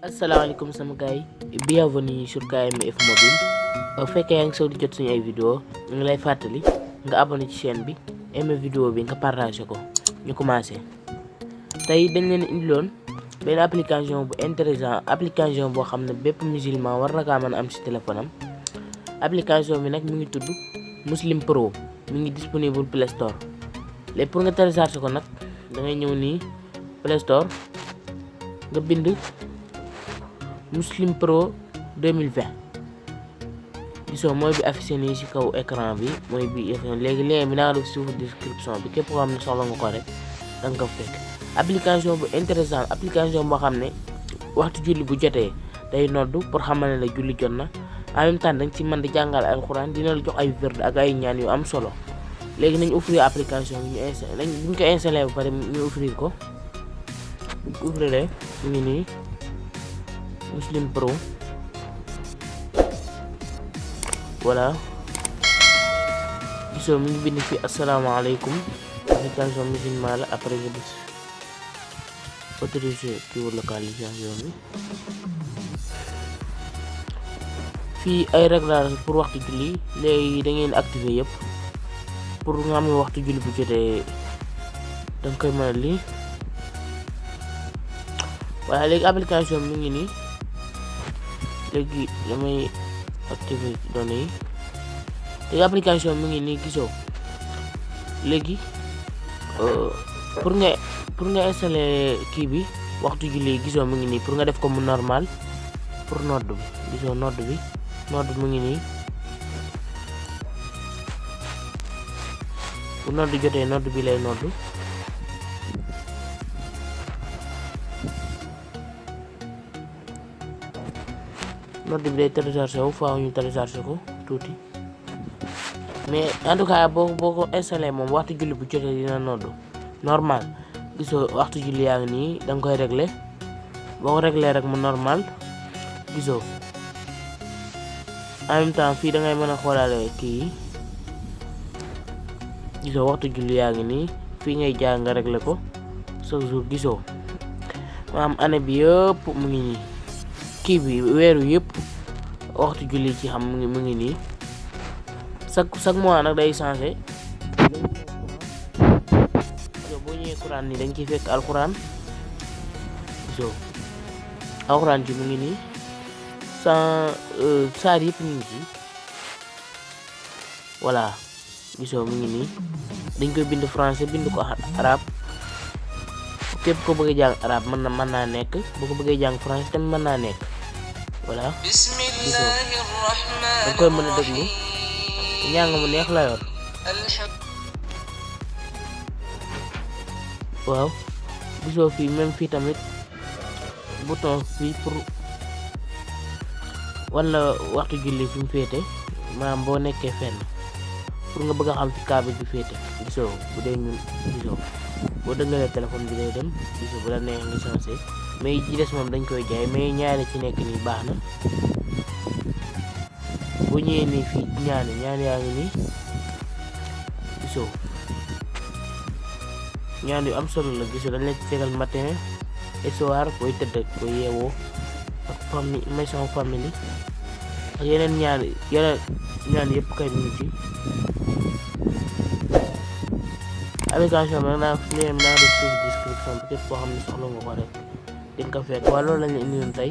Assalamualaikum sama gars yi bienvenue sur KMF Mobile fekkee yaa ngi soog di jot suñu ay vidéo ñu ngi lay fàttali nga abonné ci chaîne bi aimé vidéo bi nga partagé ko ñu commencé. tey dañ leen indiloon benn application bu intéressant application boo xam ne bépp musulman war na kaa mën a am ci téléphone am. application bi nag mi ngi tudd Muslim Pro mi ngi disponible Play Store léegi pour nga télécharger ko nag da ngay ñëw nii Play Store nga bind Muslim Pro 2020 gisoo mooy bi affiché nii ci kaw écran bi mooy bi léegi lien bi naa def suuf description bi képp koo xam ne soxla nga ko rek da nga ko fekk. application bu intéressant application boo xam ne waxtu julli bu jotee day noddu pour xamal ne la julli jot na en même temps dañ ci mën di jàngal alxuraan dina la jox ay werd ak ay ñaan yu am solo. léegi nañ ouvrir application bi ñu installé bu ñu ko installé ba pare ñu ouvrir ko bu ñu ko ouvrir mu ngi nii Muslim Pro voilà gisoo mi ngi bind fi asalaamaaleykum application musulman la après nga gis autorisé pour localisation bi fii ay réglage pour waxtu julli léegi da ngeen activer yëpp pour nga xam ne waxtu julli bu jotee da nga koy mën a lii voilà léegi application mi ngi nii léegi damay activer données yi léegi application mi ngi nii gisoo léegi pour nga installer kii bi waxtu julli gisoo mi ngi nii pour nga def ko mu normal pour nodd bi gisoo nodd mu ngi nii bu nodd jotee nodd bi lay nodd nodd bi day téléchargé wu faaw ñu téléchargé ko tuuti mais en tout cas boo ko installé moom waxtu julli bu jotee dina nodd normal gisoo waxtu julli yaa ngi nii da nga koy réglé boo ko réglé rek mu normal gisoo en même temps fii da ngay mën a xoolaale kii yi gisoo waxtu julli yaa ngi nii fii ngay jaar nga réglé ko chaque jour gisoo maanaam année bi yëpp mu ngi nii kii bi weeru yëpp waxtu julli ci xam mu ngi nii chaque mois nag day changé boo ñëwee Quran nii dañ ciy fekk alquran gisoo alquran ci mu ngi nii saar yëpp ñu ngi ci voilà gisoo mu ngi nii dañ koy bind français bind ko arabe képp ko bëgg a jàng arabe mën naa nekk boo ko bëggee jàng français tamit mën naa nekk voilà gisoo dañ koy mën a déglu njàng mu neex la yor waaw gisoo fii même fii tamit bouton fii pour wala waxtu julli fi mu féete maanaam boo nekkee fenn pour nga bëgg a xam fi câble bi féete gisoo bu dee ñun gisoo boo dëngalee téléphone bi day dem gisoo bu la neex nga changé mais yi ci des moom dañ koy jaay mais ñaari ci nekk nii baax na boo ñëwee nii fii ñaan yaa ngi nii gisoo ñaan yu am solo la gisoo dañ la ci tegal matin et soir booy tëdd ak booy yeewoo ak famille maison famille ak yeneen ñaan yëpp kay mu ngi ci application bi naa def suuf description bi képp koo xam ne soxla nga ko rek di nga ko fekk waaye loolu lañ la indi woon tey